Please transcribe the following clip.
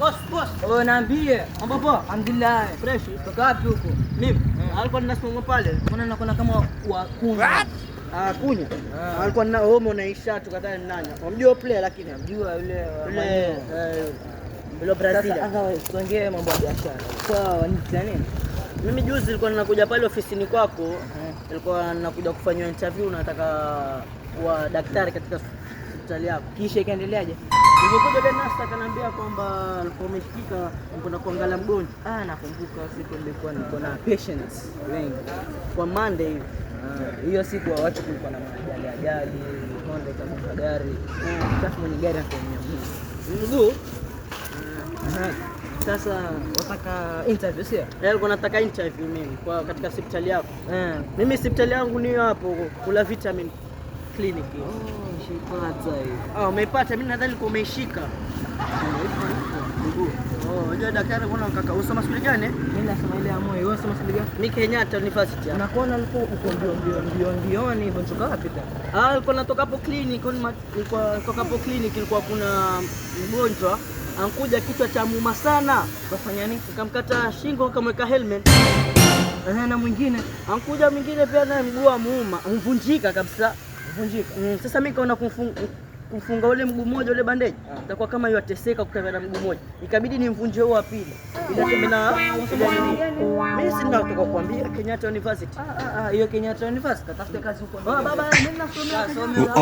Boss, boss. Oh, naambie. Mambo poa? Alhamdulillah. Fresh. Toka wapi huko? Mimi alikuwa ninasimama pale. Mbona nakuona kama wakunya? Ah, kunya. Ah. Alikuwa na homo na isha tukatana nani. Unamjua player lakini Namjua yule wa yule Man U. yule Brazil. Sasa otherwise tuongee mambo ya biashara. Kwa wanitia nini? Mimi juzi nilikuwa ninakuja pale ofisini kwako, nilikuwa ninakuja kufanywa interview, nataka kuwa daktari katika hospitali yako. Kisha ikaendeleaje? Nilipokuja yule nurse akaniambia kwamba alikuwa umeshikika, kwenda kuangalia mgonjwa. Ah, nakumbuka siku nilikuwa niko na patients wengi. Kwa Monday hivi. Ah, hiyo siku wa watu kulikuwa na ajali ajali, Honda ikagonga gari. Sasa mwenye gari akaumia mguu. Mguu? Aha. Sasa wataka interview sio? Yeye alikuwa anataka interview mimi kwa katika hospitali yako. Eh. Mimi hospitali yangu ni hapo kula vitamin clinic. Oh, shipata hiyo. Ah, umeipata? Mimi nadhani ulikuwa umeishika. Mguu. Oh, unajua daktari mbona kaka usoma shule gani? Mimi nasoma ile ya moyo, wewe unasoma shule gani? Mimi Kenyatta University. Hapa. Nakuona ulikuwa uko mbio mbio mbio mbioni hivyo nitoka wapi tena? Ah, nilikuwa natoka hapo clinic, nilikuwa natoka hapo clinic, ilikuwa kuna mgonjwa ankuja kichwa cha muuma sana. Ukafanya nini? Nikamkata shingo nikamweka helmet. Eh, na mwingine Ankuja mwingine pia naye mguu wa muuma, umvunjika kabisa. vunjika. Sasa mimi kaona kumfunga ule mguu mmoja ule bandeji Ah. itakuwa kama yuateseka kutembea na mguu mmoja, ikabidi nimvunje huo wa pili ili atembee na mimi. Sina kutoka kuambia Kenyatta University. Ah ah ah, hiyo Kenyatta University katafute kazi huko. Oh, baba mimi nasomea Ah, Kenyatta. somea huko.